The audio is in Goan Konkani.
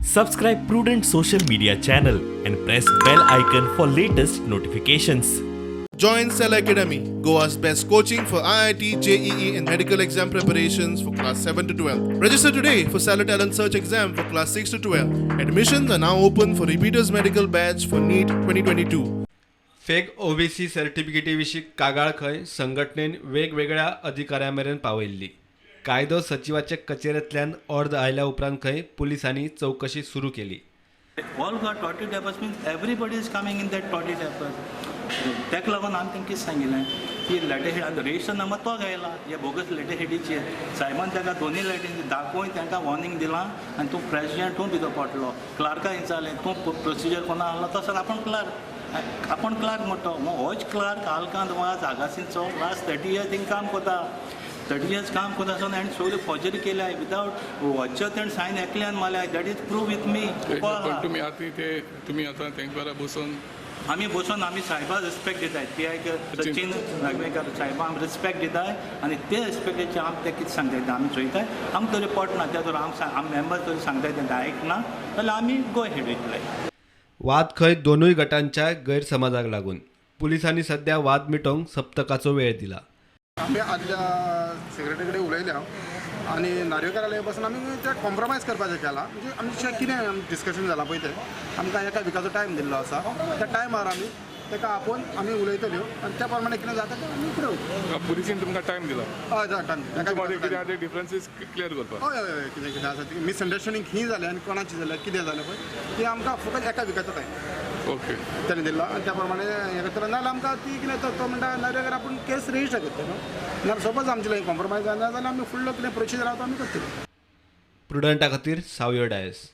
Subscribe Prudent social media channel and press bell icon for latest notifications. Join Cell Academy, Goa's best coaching for IIT, JEE, and medical exam preparations for class 7 to 12. Register today for Cellar Talent Search exam for class 6 to 12. Admissions are now open for repeaters medical batch for NEET 2022. Fake OBC सर्टिफिकेटी विशीं कागाळ खंय संघटनेन वेगवेगळ्या अधिकाऱ्यां मेरेन पावयल्ली. कायदो सचिवाचे कचेरेंतल्यान अर्ज आयल्या उपरांत खंय पुलिसांनी चवकशी सुरू केली. All Goa toddy tappers means everybody is coming in that toddy tappers. ताका लागून आमी तांकां कितें सांगिल्लें की लेटर हेड रजिस्टर नंबर तो घायला हे बोगस लेटर हेडीचेर सायबान ताका दोनूय लेटरी दाखोवन तांकां वॉर्निंग दिलां आनी तूं प्रेसिडेंट तूं भितर पडलो क्लार्का विचारलें तूं प्रोसिजर कोणा आहलो तो सर आपूण क्लार्क, आपूण क्लार्क म्हणटा. मग होच क्लार्क आलकांत वाज आगासीचो लास्ट 30 इयर्स थिंग काम करता. 30 इयर्स काम करता आसतना हाणें सगळ्यो फोर्जरी केल्या विदावट वच्चे तेणें सायन एकल्यान मारल्या. That is prove with me. पण तुमी आतां ते तुमी आतां तेंक बारा बसून आमी बसून आमी सायबा रिस्पेक्ट दिताय. पी I Sachin Nagvenkar सायबा आमी रिस्पेक्ट दिताय आनी ते रिस्पेक्टाचे आमी ते कितें सांगताय ते आमी चोयताय. आमकां तरी पटना ते तर आम आमी मेंबर तरी सांगताय तेंकां आयकना जाल्यार आमी गो हेड वयतले. वाद खंय दोनूय गटांच्या गैरसमजाक लागून पुलिसांनी सध्या वाद मिटोवंक सप्तकाचो वेळ दिला. आमी आदल्या सेक्रेटरी कडेन उलयल्या आनी नार्वेकाराले बसून आमी ते कॉम्प्रोमायज करपाचें केलां. म्हणजे आमचें कितें डिस्कशन जालां पळय तें आमकां एका विकाचो टायम दिल्लो आसा. त्या टायमार आमी ताका आपोवन आमी उलयतल्यो आनी त्या प्रमाणे कितें जाता तें आमी फुडें वयतले. पुलिसीन तुमकां टायम दिला? हय, टायम. तुमचे कितें आहा ते डिफरन्सीस क्लियर करपाक. हय हय हय, कितें कितें आसा ती मिसअंडरस्टँडींग खंय जालें आनी कोणाची जालें कितें जालें पळय ती आमकां फकत एका विकाचो टायम ओके ताणें दिल्लो आनी त्या प्रमाणे हें करतलो. नाजाल्यार आमकां ती कितें तो म्हणटा नार्वेकार आपूण केस रजिस्टर करतलो न्हू. नाजाल्यार सपोज आमचे लागीं कॉम्प्रोमायज जायना जाल्यार आमी फुडलो कितें प्रोसिजर आहा तो आमी करतले. प्रुडंटा खातीर सावयो डायस.